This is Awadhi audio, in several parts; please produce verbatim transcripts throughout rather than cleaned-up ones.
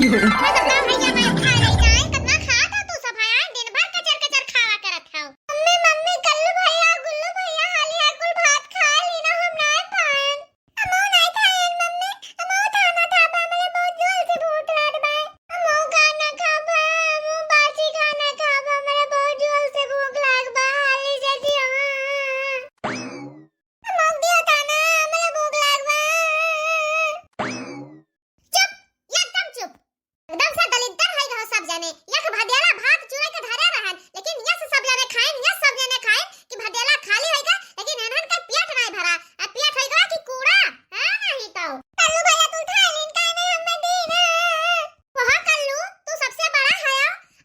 अरे बताओ भैया, मैं खा नहीं जाए, कितना खात हो तू सब, हैं? दिन भर कचर कचर खावा करत हो। मम्मी, मम्मी, कल्लू भैया, गुल्लू भैया, हाली है, कुल भात खा ली ना, हम ना खाएन। हमहू ना खाएन मम्मी, हमहू खाना खाबा, हमरा बहुत जोर से भूख लागल बा। हमहू खाना खाबा, हमहू बासी खाना खाबा, हमरा बहुत जोर से भूख लागल बा, हाली से दियो। हमहू दियो खाना, हमरा भूख लागल बा। चुप, एकदम चुप। एकदम से दलिद्दर होइ गहो सब जने। एक भदेला भात चुरइ के धरे रहन, लेकिन यस सब जने खाइन, यस सब जने खाइन कि भदेला खाली होइ गए, लेकिन एनहन के पेट नाहीं भरा। आ पेट होइ गए कि कूड़ा, हाँ नाहीं तो। कल्लू भैया तू उठा लेन, काहे नाहीं हमें दीन? वह कल्लू, तू सबसे बड़ा है,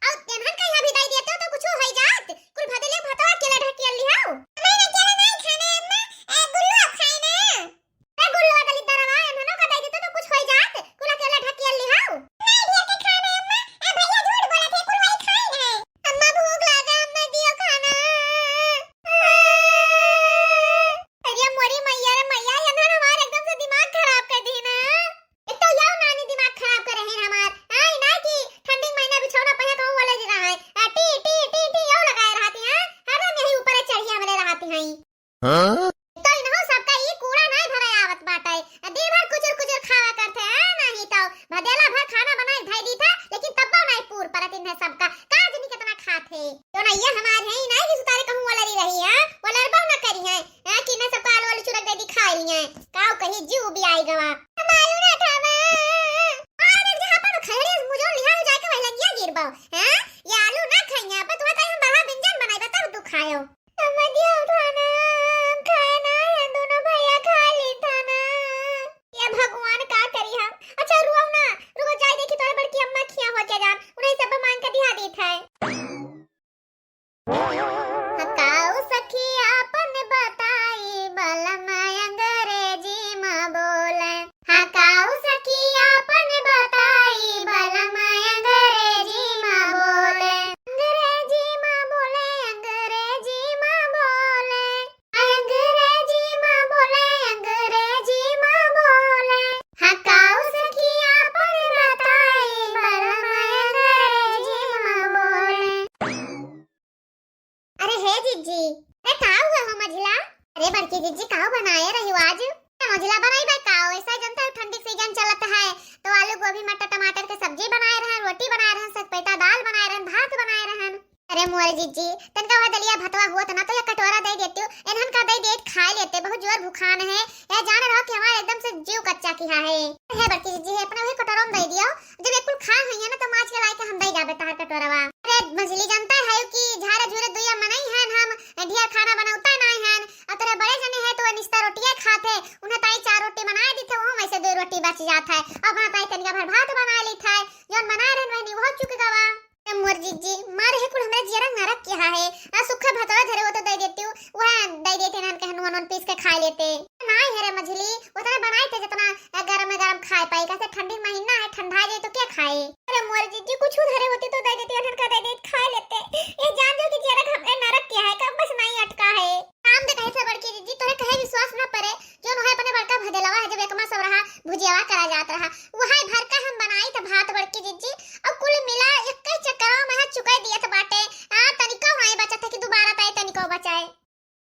और एनहन के यहाँ भी दइ देते तो कुछ होइ जात। कुल भदेले भतवा अकेले ढकेल लिहाउ। हमें अकेले नाहीं खाना है अम्मा, ए, गुल्लू अब खाए ना। ए गुल्लू, दलिद्दरवा, एनहनो का दइ देते तो कुछ होइ जात, कुल अकेले ढकेल लिहाउ। नाहीं, ढेर के खाना अम्मा, ए भैया झूठ बोलत है, कुल वही खाइन है। अम्मा भूख लागे, अम्मा दियो खाना। अरे मोरी मैया रे मैया, एनहन हमार एकदम से दिमाग खराब कर दी ना। एक तो याउ नानी दिमाग खराब करे हैं हमार। आई ना कि ठंडी के महीना बिछौना पहिया कहूँ वाले जी रहा है। आ, टी, टी, टी, टी, याउ लगाए रहती हैं। हरदम यही ऊपर चढ़ी हमरे रहती हैं। हाँ? तो इन्हों सबका ई कूड़ा नाहीं भरे आवत बाटे। आ, दिन भर कुचुर कुचुर खावा करते हैं, नाहीं तो भदेला भर खाना बनाए धइ दी था, लेकिन तब्बो नाहीं पूर परत इन्हें सबका। का जनी कितना खात है। तो ना ये हमार है ही नाहीं कि सुतारे कहूँ वलरी रही है, वलरबो ना करी है। हाँ, कि इन्हें सबका आलू वालू चुरक दे दी, खा लिए। काउ कही जीव भी आई गवा। हम आलू ना खावा। अरे जहाँ पर खैरे मुझे लिहा जाके वही लगिया गिरबो। हाँ? ये आलू ना खाइए, अब तुम्हें कहीं हम बड़ा व्यंजन बनाए, तब तू खायो। हम दियो खाना, हम खाए ना, ये दोनों भैया खा ली था ना। ये भगवान का करी हम। अच्छा रुको ना, रुको जाए देखी तोरे बड़की अम्मा खिया हो के जान, उन्हें सब मांग के दिहा दी था। हकाऊ सखी आपन बताई, बलम अंग्रेजी मा बोले। हकाऊ सखी आपन बताई, बलम अंग्रेजी मा बोले। अंग्रेजी मा बोले, अंग्रेजी मा बोले। अंग्रेजी मा बोले, अंग्रेजी मा बोले। हकाऊ सखी आपन बताई, बलम अंग्रेजी मा बोले। अरे हे जिज्जी, अरे का हुआ हो मझिला? अरे बड़की जिज्जी, का बनाए रही हो आज? मझिला बनाई बा का? ऐसा जनता है, ठंडी सीजन चलत है, तो आलू, गोभी, मटर, टमाटर के सब्जी बनाए रहन, रोटी बनाए रहन, सतपैता दाल बनाए रहन, भात बनाए रहन। अरे मोर जिज्जी, तनका वह दलिया भतवा हुआ था ना, तो ये कटोरा दे देती हूँ, इन्हन का दे दे, खा लेते, बहुत जोर भुखान है। ये जान रहो कि हमारे एकदम से जीव कच्चा किहा है। हे बड़की जिज्जी, है अपने वही कटोरा में दे दियो, जब एक कुल खा हुई है ना, तो माज के लाए के हम दे जाबे तहार कटोरवा। अरे मझली, जानता है कि झारे झूरे दुइया मनई हन हम, ढेर खाना बनौता नाहीं हन। और तोरे बड़े जने हैं तो निस्ता रोटिया खात है, उन्हें ताई चार रोटी बनाए दी थे, वहाँ में से दो रोटी बच जात है, और अपना ताई तनिका भर भात बनाए ली थे, जौन बनाए रहन वही वो चुक गवा। ए मोर जिज्जी, मार है कुल हमरे जियरा नरक किहा है। आ सुखा भतवा धरे हो तो दे देती हूँ, वह दे देते ना, कहन वन वन पीस के खा लेते। नाहीं है रे मझली, उतने बनाए थे जितना गरम में गरम खाए पाई, कैसे ठंडी महीना है, ठंडा जाए तो क्या खाए? अरे मोर जिज्जी, कुछ धरे होती तो दे देती, अनहन का दे देती, खा लेते। ये जान जाओ कि जियरा हमरे नरक किहा है, कब बस नाहीं अटका है। काम दे कहे से बड़की जिज्जी, तोहे कहे विश्वास ना परे, जौन वह अपने बड़का भदेलवा है, जब एकमा सब रहा, भुजियावा करा जात रहा, वह भर का हम बनाई त भात बड़की जिज्जी, और कुल मिला एक ही चक्करवा में चुकाई दियत बाटे। आ, तनिको नाहीं बचत है कि दोबारा ताई तनिको बचाए।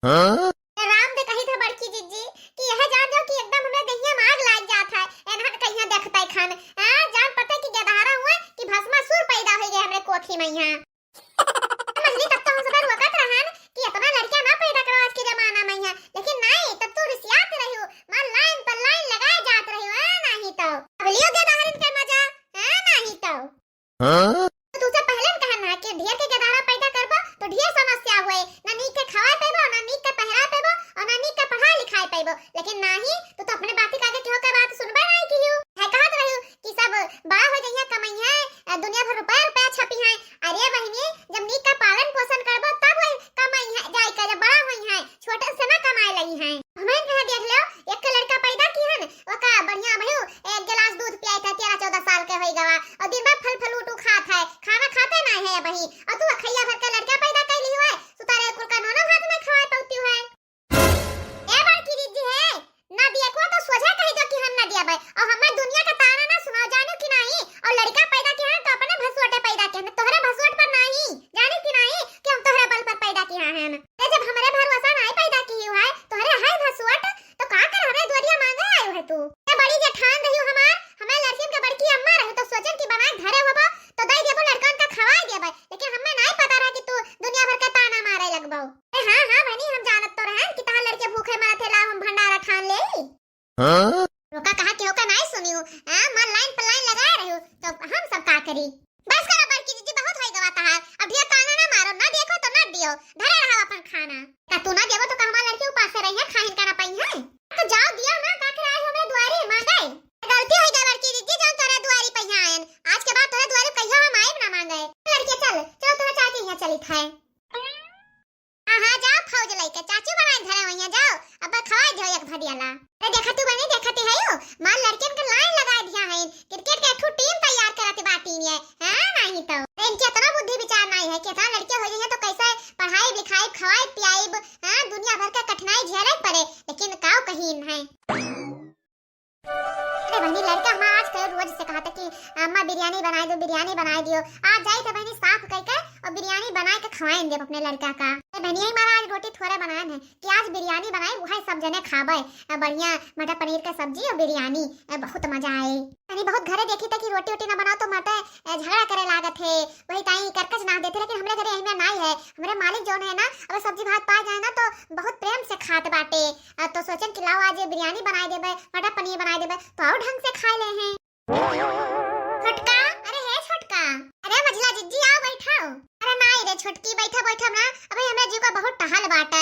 हाँ? राम दे कही था बड़की जिज्जी कि यह जान जाओ कि एकदम हमरे देहिया में आग लाग जात है, एनहन कहिया देखते खान। आ, जान पड़ते कि गदहारा हुए कि भस्मासुर पैदा हो गए हमरे कोखी में यहाँ। मझली, तब तो हम सब रोकत रहन कि इतना लड़कियां ना पैदा करो आज के जमाना में यहाँ, लेकिन नाहीं, तब तू रिसियात रही हो, मार लाइन पर लाइन लगाए जात रही हो, हाँ, नाहीं तो। अब लियो गदहारन के मजा, हाँ, नाहीं तो। हाँ? तो तुझसे पहले न कहन ना कि ढेर के गदहारा पैदा करबो तो ढेर समस्या हुए, ना नीक के खवाए पैबो, ना नीक के पहराए पैबो, और ना नीक के पढ़ाए लिखाए पैबो, लेकिन नाहीं, तू तो अपने बाती के आगे केहू के बात सुनबे नाहीं कियो। है कहत रही हो कि सब बड़ा हो जइहे, कमइहे, अ, दुनिया भर रुपया रुपया छपी है। अरे बहिनी, जब नीक का पालन पोषण करबो तब वही कमाई है, जाए के जब बड़ा हुई है, छोटे से ना कमाए लगी है। हमें कहा देख लो, एक लड़का पैदा की है न, ओका बढ़िया भयू एक गिलास दूध पियाई था, तेरह चौदह साल के होई गवा, और दिन भर फल फ्रूट उ खात है, खाना खाते ना है बही, और तू खैया भर के लड़का पैदा कर ली है, सुतारे कुल का नोनो भात में खवाए पौती है। ए बड़की दीदी है, ना दिया को तो सोझा कह दो कि हम ना दिया भाई, और हमें दुनिया का ताना ना सुनाओ, जानो कि नहीं, और लड़का करी। बस करा बड़की जिज्जी, बहुत होई गवा तहार। अब ढेर ताना ना मारो, ना देखो तो ना दियो, धरे रहो अपन खाना। का तू ना देबो तो का हमार लड़की उपासे रही है, खाहिन का ना पाई है? तो जाओ दियो ना, का करे आए हो हमरे दुआरे मांगे? गलती होई गई बड़की जिज्जी, जौन तोरे दुआरी पे यहाँ आयन। आज के बाद तोरे दुआरी कहियो हम आइब ना मांगे। लड़के चल, चलो तोरा चाची यहाँ चलित है। हाँ, हाँ, जाओ फौज लइके, चाची बनाए धरे वहिया जाओ, अब खवाए दियो एक भदियाला। अरे देखा तू बनी, देखा ती है यो, मार लड़कियन के लाइन लगा दिया है, क्रिकेट के एक ठो टीम तैयार करत बाटी है। हाँ, नहीं तो। अरे इनके इतना बुद्धि विचार नहीं है कि इतना लड़के हो जाइए तो कैसे पढ़ाई लिखाई, खवाई पियाई, हाँ, दुनिया भर का कठिनाई झेले पड़े, लेकिन काव कहीं है। अरे बहनी, लड़का हमारा आज कल रोज से कहा था कि अम्मा बिरयानी बनाए दो, बिरयानी बनाए दियो। आज जाई थे बहनी साफ करके और बिरयानी बनाए के खवाए देब अपने लड़का का। अरे बहनी, यही हमारा आज रोटी थोड़े बनाए हैं कि आज बिरयानी बनाए, वही सब जने खाबे। अ, बढ़िया मटर पनीर का सब्जी और बिरयानी, अ, बहुत मजा आए। बहनी बहुत घरे देखी था कि रोटी वोटी ना बनाओ तो माते, अ, झगड़ा करे लागत है, वही ताई करकच ना देते, लेकिन हमरे घरे यही में नाई है। हमरे मालिक जौन है ना, अब सब्जी भात पा जाए ना तो बहुत प्रेम से खात बाटे। अ, तो सोचन कि लाओ आज ये बिरयानी बनाए देबे, मटर पनीर बनाए देबे, तो और ढंग से खाए ले हैं। छोटका, अरे हे छोटका, अरे मझला जिज्जी आओ बैठाओ। अरे नाई रे छोटकी, बैठा बैठा ना, अबे हमरा जीव का बहुत टहल बाटे।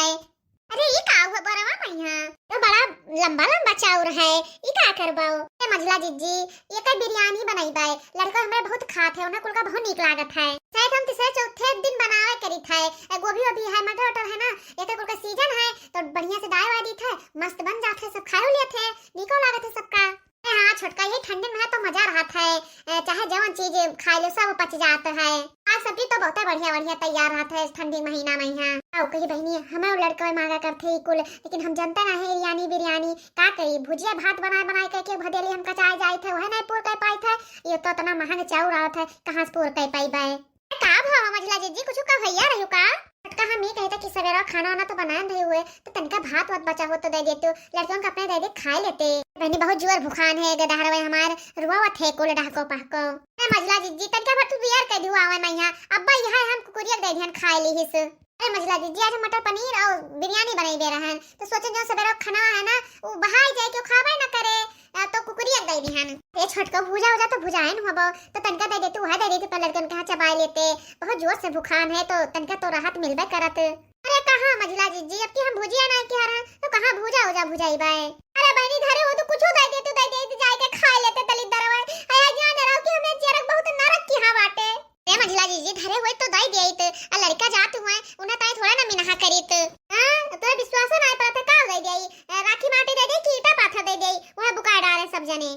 अरे ई का हुआ बरवा मैया, तो बड़ा लंबा लंबा चाउर है, ई का करबो? ए मझला जिज्जी, ये का बिरयानी बनैबे, लड़का हमरा बहुत खात है, उन्हें कुल का बहुत नीक लागत है। शायद हम तीसरे चौथे दिन बनावे करी थे, ए, गोभी वोभी है, मटर वटर है ना, एक कुल का सीजन है, तो बढ़िया से डाल वाल दी थे, मस्त बन जात है, सब खाए लेत है, नीको लागत है सबका। अरे हाँ छोटका, ये ठंडी में है तो मजा रहत है, ए, चाहे जवन चीज खाए लो सब पच जात है। आज सब्जी तो बहुते बढ़िया बढ़िया तैयार रहत है ठंडी महीना में यहाँ। आओ कही बहनी, हमें लड़का मांगा करते ही कुल, लेकिन हम जनते ना है बिरयानी बिरयानी का करी, भुजिया भात बनाए बनाए करके भदेली हम कचाए जाए थे, वह नहीं पूर कर पाए थे। ये तो इतना महंग चाउर आवत है, कहाँ से पूर कर पाइबे? का भाव मझला जिज्जी, कुछ का भैया रही का? छोटका हम ये कहते कि सवेरा खाना वाना तो बनाए रहे हुए, तो तनका भात वात बचा हो तो दे देते हो, लड़कियों का अपने दे दे खाए लेते। बहनी बहुत जोर भुखान है, गदहरवे हमार रुआवत है कुल डहको पहको। ए मझला जिज्जी, तनका भर तू बियर कर दियो आवे मैया, अब्बा यहाँ हम कुकुरिया दे दिहन खाए ली हिस। अरे मझला जिज्जी, आज मटर पनीर और बिरयानी बनाई दे रहन, तो सोचे जो सवेरा खाना है ना, वो बहाई जाए, क्यों खाबे ना करे, आ, तो कुकुरिया दे दिहन। ए छोटको, भूजा उजा तो भुजाए न हबो, तो तनका दे देते, वह दे देते, पर लड़कन कहाँ चबाए लेते, बहुत जोर से भुखान है, तो तनका तो राहत मिलबे करत। अरे कहाँ मझला जिज्जी, अब की हम भुजिया ना किहा रहन, तो कहाँ भूजा उजा भुजाई बाए। अरे बहनी धरे हो तो कुछ दे देते, दे देते, जाए के खाए लेते दलित दरवाए। अरे जान रहो कि हमें जरक बहुत नरक किहा बाटे। ए मझला जिज्जी, धरे हुए तो दई देइत, आ लड़का जात हुए, उन्हें ताई थोड़ा ना मिनहा करीत। हाँ, तोरा विश्वास ना पड़त है, का दई देई? ए, राखी माटी दे दे कि ईटा पाथर दे देई, वह बुका डारे सब जने।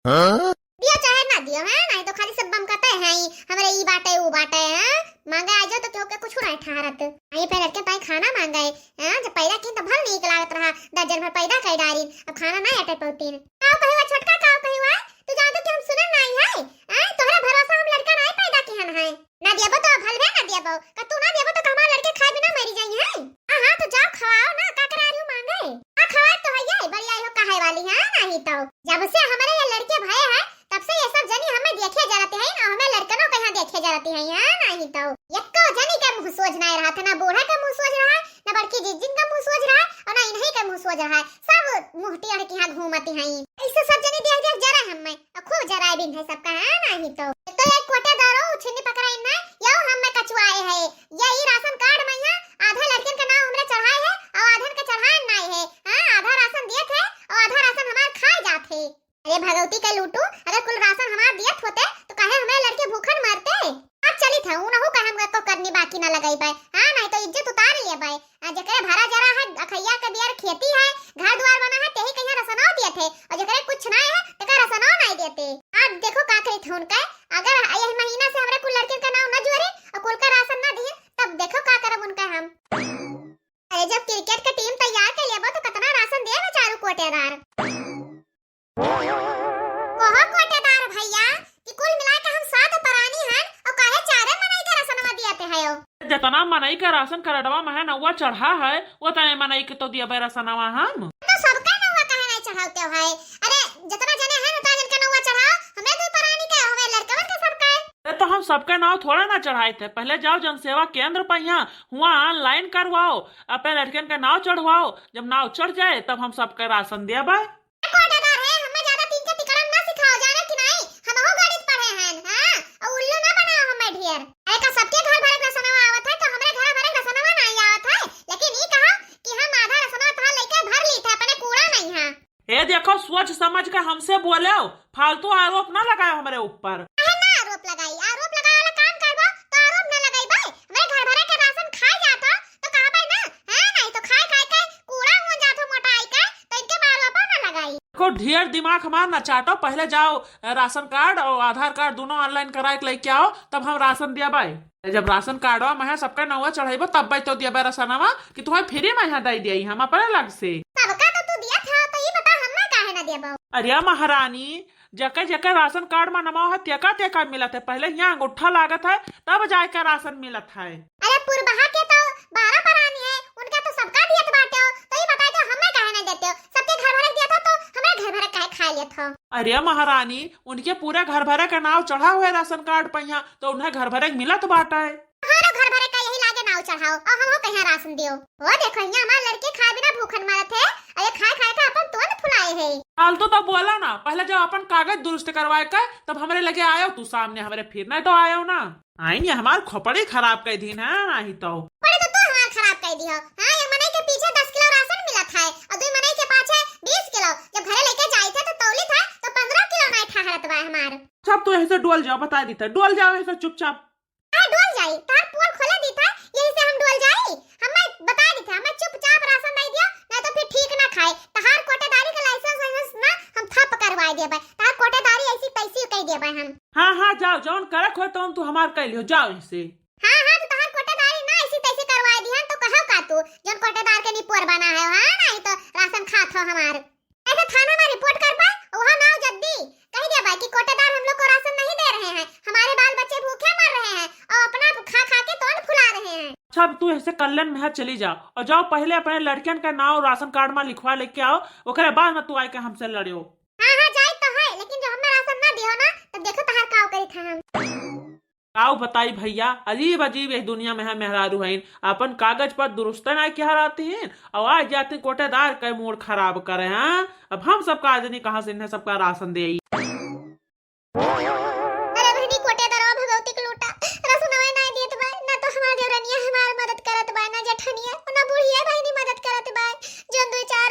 हाँ? दियो चाहे ना दियो, हैं? नहीं तो खाली सब बम कहते हैं ही, हमरे ई बाटे, ऊ बाटे, हैं? मांगे आ जाओ तो केहू के कुछ नहीं ठहरत। आई पे लड़के ताई खाना मांगे, हैं? जब पैदा की तो भल नीक लागत रहा, दर्जन भर पैदा कर डारी, अब खाना नहीं अटे पौतीन। का कही हुआ छोटका, का कही हुआ? तू जानते कि हम सुनन नहीं है, हैं? तोहरा भरोसा हम लड़का नहीं पैदा किहन है। ना देबो तो भलवे ना देबो, का तू ना देबो तो का हमार लड़के खाए बिना मरी जाई है? हाँ, हाँ, तो जाओ खवाओ ना, का करा रही हो मांगे? हाँ, खवाए तो है ये, बड़ी आई हो कहे वाली है, नहीं तो। जब से हमारे ये लड़के भये है, तब से ये सब जनी हमें देखे जरती है, ना हमें लड़कनों के यहाँ देखे जरती है, हाँ, नहीं तो। यक्को जनी के मुंह सोझ नहीं रहा था, ना बूढ़ा के मुंह सोझ रहा है, ना बड़की जिज्जिन का मुंह सोझ रहा है, और ना इन्हीं का मुंह सोझ रहा है, सब मुंह टेढ़ के यहाँ घूमती हैं। ऐसे सब जनी देख देख जरा हमें, और खूब जराए बिन है सबका, हाँ, नहीं तो। तो ये कोटेदारो छिन्नी पकड़ाइन ना, यो हम में कचुआए है। ये ई राशन कार्ड में यहाँ आधा लड़कियन के नाम हमरे चढ़ाए है और आधन के चढ़ाए नाई है। हाँ, आधा राशन दिए थे और आधा राशन हमार खाए जात है। अरे भगवती के लूटू, अगर कुल राशन हमार दियत होते तो काहे हमें लड़के भूखन मरते? अब चली था, उनहू का हम को करनी बाकी ना लगाई पाए। हाँ, नहीं तो इज्जत उतार लिए पाए। आ, जेकरे भरा जरा है, अखैया के बियर खेती है, घर द्वार बना है, तेही कहिया रसनौ दिए थे, और जेकरे कुछ ना है, तेका रसनौ नहीं देते। आप देखो का करी थे उनका, अगर यही महीना से हमरे कुल लड़किन का नाम न जोरे और कुल का राशन न दिए, तब देखो का करब उनका हम। अरे जब क्रिकेट के टीम तैयार कर लेबो तो कितना राशन देबे चारू कोटेदार। कहो कोटेदार भैया कि कुल मिला के हम सात परानी हन और काहे चारे मनई के राशनवा दियाते है हो? जितना मनई के राशन कार्डवा में है नौवा चढ़ा है, वो तने मनई के तो दिया बे राशनवा हम। तो सबके नौवा काहे नहीं चढ़ाते हो है? अरे जितना जने हैं उतना जन के नौवा चढ़ाओ, हमें दो परानी के, हमें लड़कवन के सबके। अरे तो हम सबके नाव थोड़ा ना चढ़ाए थे, पहले जाओ जनसेवा केंद्र पर यहाँ, हुआ ऑनलाइन करवाओ, अपने लड़कन के नाव चढ़वाओ, जब नाव चढ़ जाए तब हम सबके राशन दिया बे। कोटेदार है, हमें ज्यादा तीन के तिकड़म ना सिखाओ, जाने कि नहीं? हमहू गणित पढ़े हैं, हाँ? सोच समझ के हमसे बोलेउ, फालतू आरोप ना लगाएउ हमरे ऊपर। काहे ना आरोप लगाई? आरोप लगावे वाला काम करबो तो आरोप ना लगाई बे। हमरे घर भरे के राशन खाए जात हो तो कहबे ना, हाँ, नहीं तो खाए खाए के कूड़ा हो जात हो मोटाई के, तो इनके आरोप ना लगाई। देखो, ढेर दिमाग हमार ना चाटो, पहले जाओ, अ, राशन कार्ड और आधार कार्ड दोनों online कराए के लेके आओ, तब हम राशन दियाबे। जब राशन कार्डवा में है सबका नौवा चढ़ाइबो, तब तो दियाबे राशनवा कि तुम्हें free में यहाँ दे दिया हम अपने लग से। सबका तो तू दिया था, तो ये बता हमें काहे ना दियाबो? अरे महारानी, जकर जकर राशन कार्ड में नमवा है, तेका तेका मिलत है। पहले यहाँ अंगूठा लागत है, तब जाए के राशन मिलत है। अरे पुरबहा के तो बारह परानी है, उनका तो सबका दियत बाटे हो, तो ये बताए तो हमें काहे ना देते हो? सबके घर भरे दिया था तो हमें घर भरे काहे खा लेत हो? अरे महारानी, उनके पूरे घर भरे का नाव चढ़ा हुआ है राशन कार्ड पे यहाँ, तो उन्हें घर भरे मिलत बाटा है। हमारा घर भरे का यही लागे नाव चढ़ाओ और हम हो कहीं राशन दियो। वो देखो यहाँ हमारे लड़के खाए बिना भूखन मरत है, और ये खाए खाए का अपन तोंद फुलाए है। फालतू तो बोला ना, पहले जब अपन कागज दुरुस्त करवाए का तब हमरे लगे आयो तू सामने हमरे, फिर नहीं तो आयो ना। आई ये हमार खोपड़ी खराब कर दीन है, नहीं तो। खोपड़ी तो तू हमार खराब कर दी हो। हाँ, ये मनई के पीछे दस किलो राशन मिलत है और दो मनई के पाछे बीस किलो। जब घरे लेके जाई थे तो तौली था तो पन्द्रह किलो नहीं ठहरत बा हमार। सब तू यहीं से डोल जाओ, बता दी था, डोल जाओ यहीं से चुपचाप। हाँ, डोल जाई, तार पोल खोले दी था, यही से हम डोल जाई। हमें बता दी था, हमें चुपचाप राशन दे दियो, नहीं तो फिर ठीक ना खाए। तहार कोटेदारी के लाइसेंस वाइसेंस ना हम ठप करवाए देबे। तहार कोटेदारी ऐसी तैसी कह देबे हम। हाँ, हाँ, जाओ, जौन करक हो तौन तू हमार कह लियो, जाओ यहीं से। हाँ, हाँ, तो तहार कोटेदारी ना ऐसी तैसी करवाए दिहन, तो कहो का तू, जौन कोटेदार के निपोर बना है, हाँ, नहीं तो राशन खात हो हमार। ऐसे थाना में रिपोर्ट कर पाए, वहाँ ना जल्दी कह दिया भाई कि कोटेदार हम लोग को राशन नहीं दे रहे हैं, हमारे बाल बच्चे भूखे मर रहे हैं और अपना खा खा के तोंद फुला रहे हैं। अच्छा, अब तू ऐसे कल्याण में चली जाओ और जाओ पहले अपने लड़कियन का नाव राशन कार्ड में लिखवा लेके आओ, ओकरे बाद में तू आए के हमसे लड़ियो। हाँ, हाँ, जाए तो है, लेकिन जब हमें राशन ना दियो ना, तब देखो तहार काव करी था हम। काव बताई भैया, अजीब अजीब यह दुनिया में है मेहरारू हईन, अपन कागज पर दुरुस्ते ना किया रहती हैं और आज जाती कोटेदार के मूड खराब करे हैं। अब हम सबका आदमी कहाँ से इन्हें सबका राशन दे? अरे बहनी, कोटेदारवा भगवती के लूटा, रसनवा ना देत बा, ना तो हमार देवरनिया हमार मदद करत बा, ना जेठनिया, ना बुढ़िया बहनी मदद करत बा। जौन दो चार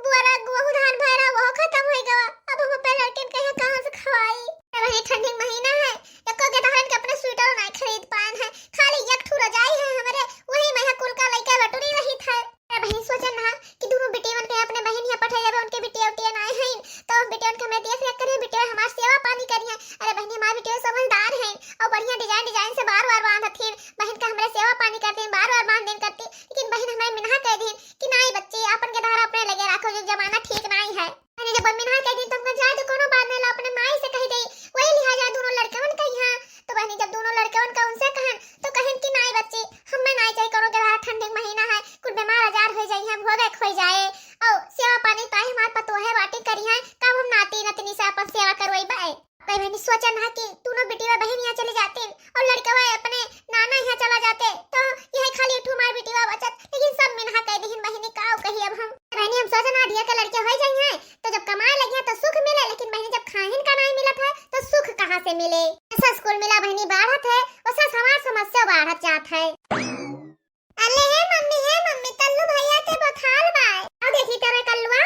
बोरा गेहूं धान भरा, वो खत्म हो गवा। अब हम अपने लड़कन के यहाँ कहाँ से खवाई? अरे बहनी, ठंडी के महीना है, एको गेदहरन के अपने स्वेटर ना खरीद पाएन है, खाली एक ठू रजाई है हमरे, वही में है कुल का लइका बटुरी रहित है। अरे बहनी, सोचन ना कि दोनों बिटियन के अपने बहन यहाँ पठाई जाबे, उनके बिटिया उटिया ना है, तो बिटियन के हमें देख रेख करिए, बिटिया हमार सेवा पानी करिए। अरे बहनी, हमार बिटिया समझदार है और बढ़िया design design से बार बार बांधत हिन, बहन का हमरे सेवा पानी करते हैं, बार बार बांध देन करती, लेकिन बहन हमें मिनहा कह दिन कि नाई बच्ची, आपन गेदहरा अपने लगे रखो, जो जमाना ठीक नाई है। बहनी, जब मम्मी ना कह दी तो हमका जाए तो कोनो बात नहीं ला, अपने माई से कह दे, वही लिहाजा दोनों लड़कवन का यहाँ। तो बहनी, जब दोनों लड़कवन का उनसे कहन तो कहन कि नाई बच्ची, हमें नाई चाहिए कोनो गेदहरा, ठंडी के महीना है, कुल बीमार आजार हो जाई हैं, भोगे खो जाए। और सेवा पानी तो आई हमार पतोहे बाटी करी हैं, कब हम नाती नतनी से अपन सेवा करवाई बाए। कई बहनी सोचन हा कि दोनों बिटिया बहन यहाँ चली जाती और लड़कवा अपने नाना यहाँ चला जाते, तो यह खाली एक ठो हमार बिटिया बचत, लेकिन सब मिनहा कह दिहिन बहनी, का कही अब हम। बहनी हम सोचन हा ढेर के लड़के हो जाई हैं, तो जब कमाए लगी हैं तो सुख मिले, लेकिन बहनी जब खाहिन का नाई मिलत है तो सुख कहाँ से मिले? जैसा स्कूल मिला बहनी बाढ़त है, वैसा हमार समस्या बाढ़त जात है। अले हे मम्मी, हे मम्मी, कल्लू भैया के बोखार बा। आओ देखी तेरे कल्लुआ।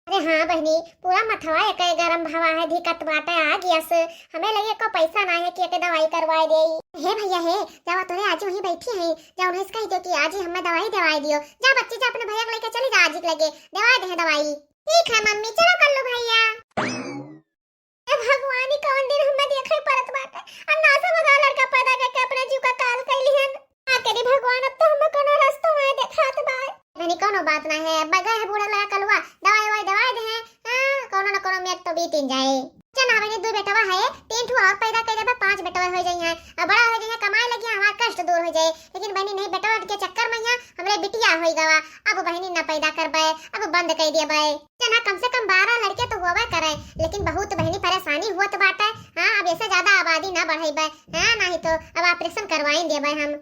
अरे हाँ बहनी, पूरा मथवा एक गरम भवा है, धिकत बाटे आ गैस। हमें लगे को पैसा ना है कि एक दवाई करवाए दे। हे भैया हे, जावा तोरे आजी वहीं बैठी है, जा उन्हें से कह दो कि आजी हमें दवाई दवाई दियो। जा बच्ची जा अपने भैया को लेके चली जा आजी के लगे, दवाई दे दवाई। ठीक है मम्मी, चलो कल्लू भैया। ए भगवान, ई कौन दिन हमें देखे पड़त बाटे। और ना समझा लड़का पैदा करके अपने जीव का काल कैली हन। का करी भगवान, अब तो हमें कोनो रास्ता ना देखात बा। बहनी कोनो बात ना है, अब गए है बूढ़ा लगा कलुआ, दवाई ववाई दवाई दे हैं। हाँ, कोनो न कोनो मेघ तो बीतिन जाए। चल ना बहनी, दो बेटवा है, तीन ठो और पैदा कर देबे, पांच बेटवा हो जाई हैं। अब बड़ा हो जाई हैं, कमाए लगी हैं, हमार कष्ट दूर हो जाए। लेकिन बहनी नहीं, बेटवा के चक्कर में यहाँ हमरे बिटिया हो गवा। अब बहनी ना पैदा करबे, अब बंद कर देबे। जना कम से कम बारह लड़के तो होवे करे, लेकिन बहुत बहनी परेशानी होत बाटे। हाँ, अब ऐसे ज्यादा आबादी ना बढ़ाइबे, हाँ, नहीं तो अब operation करवाइन देबे हम।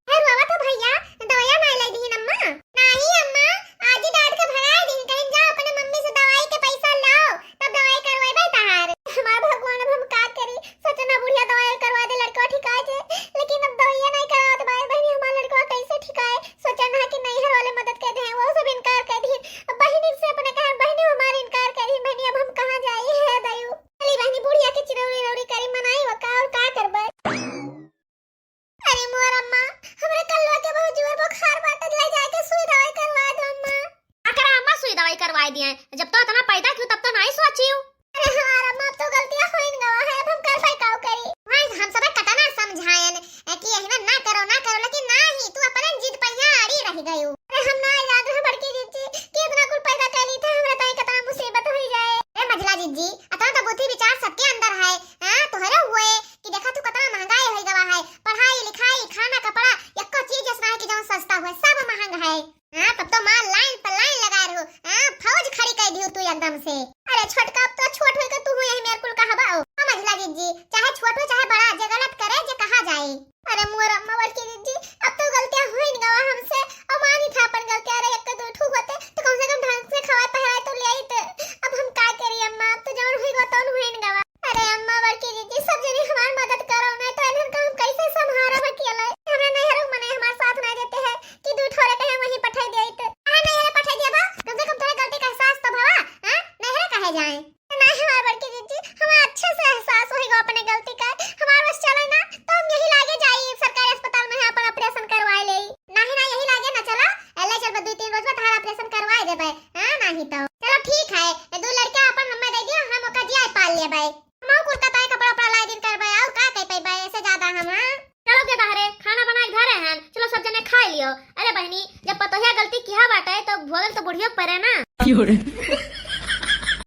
हे रोवा तो भैया, दवाइया ना लाई दीन अम्मा। नहीं अम्मा, आज ही डांट के भगा दीन, कहीं जा अपने मम्मी से दवाई के पैसा लाओ, तब दवाई करवाइबे तहार। हमार भगवान, अब हम का करी? सोचन हा बुढ़िया दवाई करवा दे, लड़का ठिकाए जे, लेकिन अब दवाइया नहीं करावत बा। बहनी हमार लड़का कैसे ठिकाए? सोचन हा कि नैहर वाले मदद कर दे, जी, अतना तो बुद्धि विचार सबके अंदर है। हाँ, तोहरे हुए कि देखा तू कितना महंगाई होइ गवा है, पढ़ाई लिखाई, खाना कपड़ा, एको चीज ऐसा है कि जौन सस्ता हुए, सब महंग है। हाँ, तब तो मार लाइन पर लाइन लगा रहू। हाँ, फौज खड़ी कर दियो तू एकदम से। अरे छोटका, अब तो छोट होई के तू हुए यही मेरे कुल कहबा हो। समझ ला जीजी, चाहे छोट हो चाहे बड़ा, जे गलत करे, जे कहा जाए। अरे मोर अम्मा बड़की जीजी, अब तो गलतियां होइन गवा हमसे, अब मानी था अपन गलतियां। अरे एक दो ठू होते तो कम से कम ढंग से खवाए पहराए तो ले आई तो। अब हम का करी अम्मा, अब तो जौन हुई गवा तौन होइन गवा। अरे अम्मा बड़की जीजी, सब जनी हमार मदद करो, नहीं तो इन्हन का हम कैसे संभारब अकेले? हमरा नैहरो मने हमार साथ नहीं देते हैं कि दू ठोरे कहे वहीं पठाई दे तो। अरे नैहरे पठाई दिया बा, कम से कम थोड़ा गलती का एहसास तो भवा, हाँ? नैहरे कहे जाए? नहीं हमार बड़की जीजी, हमार अच्छे से एहसास होई गो अपने गलती का। हमार बस चले ना तो हम यही लागे जाई सरकारी अस्पताल में अपन ऑपरेशन करवाए ले। नहीं ना यही लागे ना चला, एले चल दो तीन रोज में तहार ऑपरेशन करवाए देबे। हाँ नहीं तो चलो ठीक है, ये दो लड़का अपन हमें दे दियो, हम ओका जिया पाल लेबे। हम और कुल कताई कपड़ा उपड़ा लाई दिन करबे और का कह पैबे ऐसे ज्यादा हम। हाँ? चलो के बाहरे खाना बना के धरे हैं, चलो सब जने खा लियो। अरे बहनी, जब पतोहिया गलती किहा बाटे तो भोगल तो बुढ़ियो परे ना।